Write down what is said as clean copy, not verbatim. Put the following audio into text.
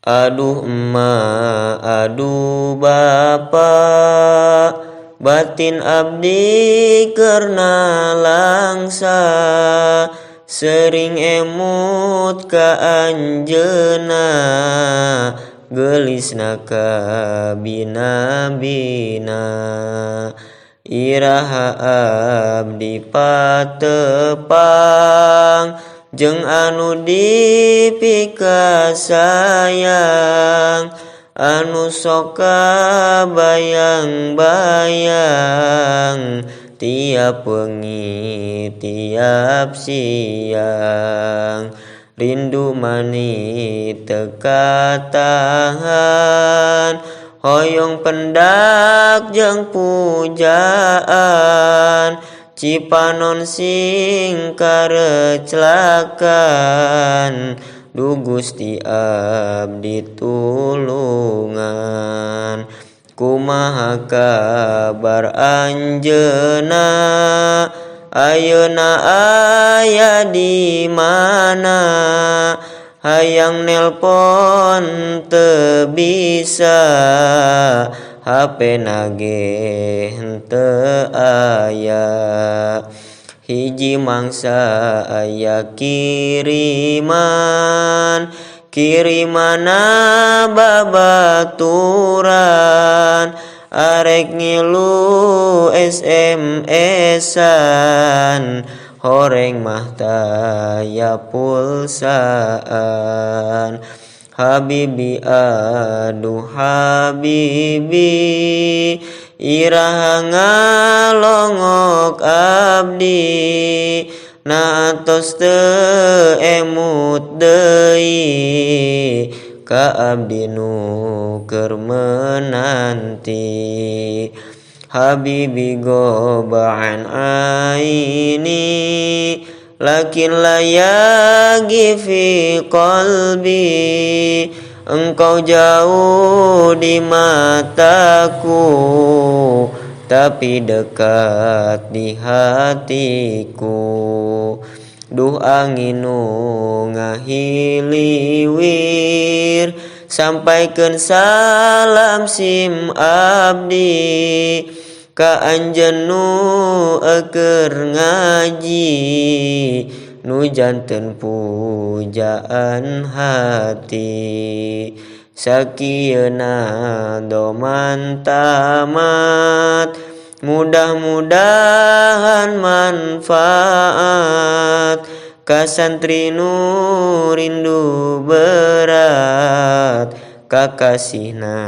Aduh emak, aduh bapak, batin abdi karena langsa, sering emut ka anjeuna, geulisna ka bina-bina. Iraha abdi patepang jeung anu dipikasayang, anu sok kabayang-bayang tiap wengi tiap siang. Rindu mani teu katahan, hoyong pendak jeung pujaan, cipanon sing kareclakan, duh Gusti abdi tulungan. Kumaha kabar anjeuna, ayeuna aya di mana, hayang nelpon teu bisa, HP na ge henteu aya. Hiji mangsa aya kiriman, kirimana babaturan, arek ngilu SMS-an, horeng mah taya pulsaan. Habibi aduh habibi, iraha ngalongok abdi, na atos teu emut deui, ka abdi nu keur menanti. Habibi gobaan aini, lakin layagi fi qalbi, engkau jauh di mataku, tapi dekat di hatiku. Duh angin nu ngahiliwir, sampaikeun salam sim abdi, ka anjeun nu keur ngaji, nu janten pujaan hati. Sakieuna doman tamat, mudah-mudahan manfaat, ka santri nu rindu berat, kakasihna